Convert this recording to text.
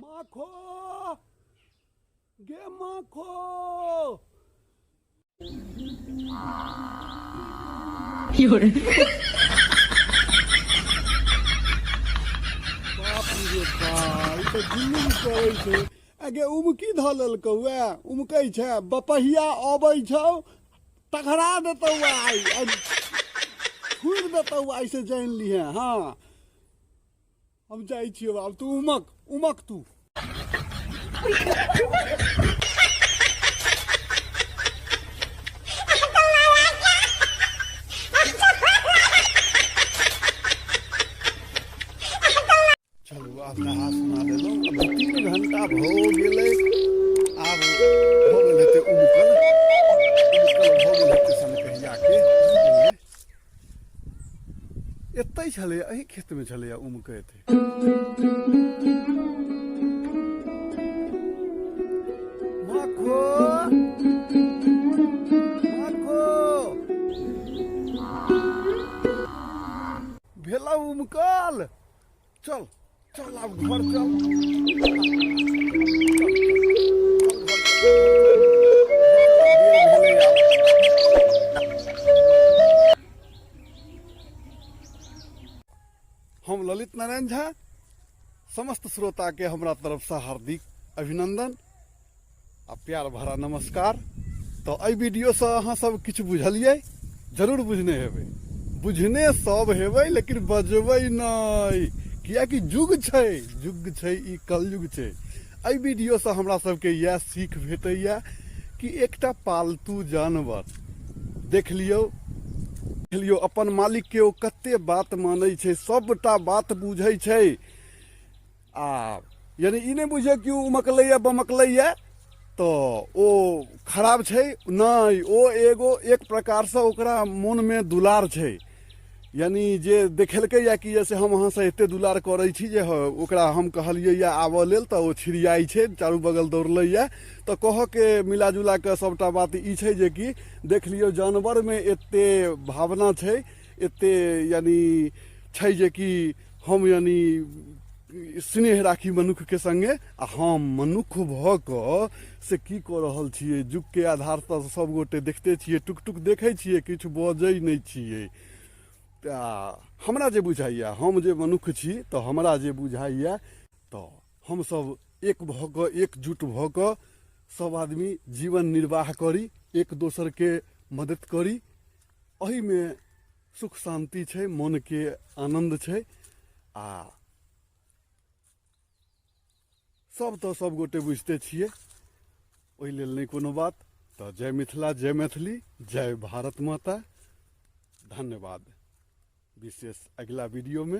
माखो गे माखो। 有人， बाप रे बा, ई तऽ जुलुम करै छै। आगे उमकी धऽ लेलकौ ए, उमकै छै। बपहिया अबै छौ, तघरा देतौ आइ, आइ छोड़ि देतौ आइ से जानि लिहे। हँ, हम जाइ छियौ आब, तू उमक उमक तू। चलू, आब नहा सुना लेलहुँ। आब 2-3 घंटा भऽ गेलै, आब भऽ गेल हेतै उमकल, उमकल भऽ गेल हेतै सनकहियाके। एतै छलैया, एहि खेतमे छलैया उमकैत। माखो माखो, भेलौ उमकल? चल चल, आब घर चल, चल घर चल। देर भेलै आब। हम ललित नारायण झा, समस्त श्रोता के हमरा तरफ से हार्दिक अभिनंदन आ प्यार भरा नमस्कार। तो एहि वीडियो से अहाँ सब किछु बुझलियै? जरूर बुझने हेबै, बुझने सब हेबै, लेकिन बजबै नहि, कियाकि युग छै, युग छै, ई कलयुग छै। एहि वीडियो से हमरा सबके इएह सीख भेटैया कि एकटा पालतू जानवर देख लियौ, देख लियौ अपन मालिक के ओ कते बात मानै छै, सबटा बात बुझै छै। आ यानी ई नहि बुझियौ कि ओ उमकलैया बमकलैया तऽ ओ खराब छै, नहि, ओ एगो एक प्रकारसँ ओकरा मोनमे दुलार छै, यानी जे देखेलकैया कि जैसे हम अहाँसँ एते दुलार करै छी जे ओकरा हम कहलियैया आबऽ लेल तऽ ओ छिड़ियाइ छै, चारू बगल दौड़लैया। तऽ कहऽके मिला जुला कऽ सबटा बात ई छै जे कि देख लियौ, जानवरमे एते भावना छै, एते यानी छै जे कि हम यानी स्नेह राखी मनुक्खके सङ्गे, आ हम मनुक्ख भऽ कऽ से की कऽ रहल छियै? युगके आधार पर सब गोटे देखते छियै, टुक टुक देखै छियै, किछु बजै नहि छियै। तऽ हमरा जे बुझाइए, हम जे मनुक्ख छी, तऽ हमरा जे बुझाइए तऽ हमसब एक भऽ कऽ, एकजुट भऽ कऽ सब आदमी जीवन निर्वाह करी, एक दोसरके मदति करी, एहिमे सुख शान्ति छै, मोनके आनन्द छै। आ सब तऽ सब गोटे बुझिते छियै, ओहि लेल नहि कोनो बात। तऽ जय मिथिला, जय मैथिली, जय भारत माता। धन्यवाद। विशेष अगिला वीडियोमे।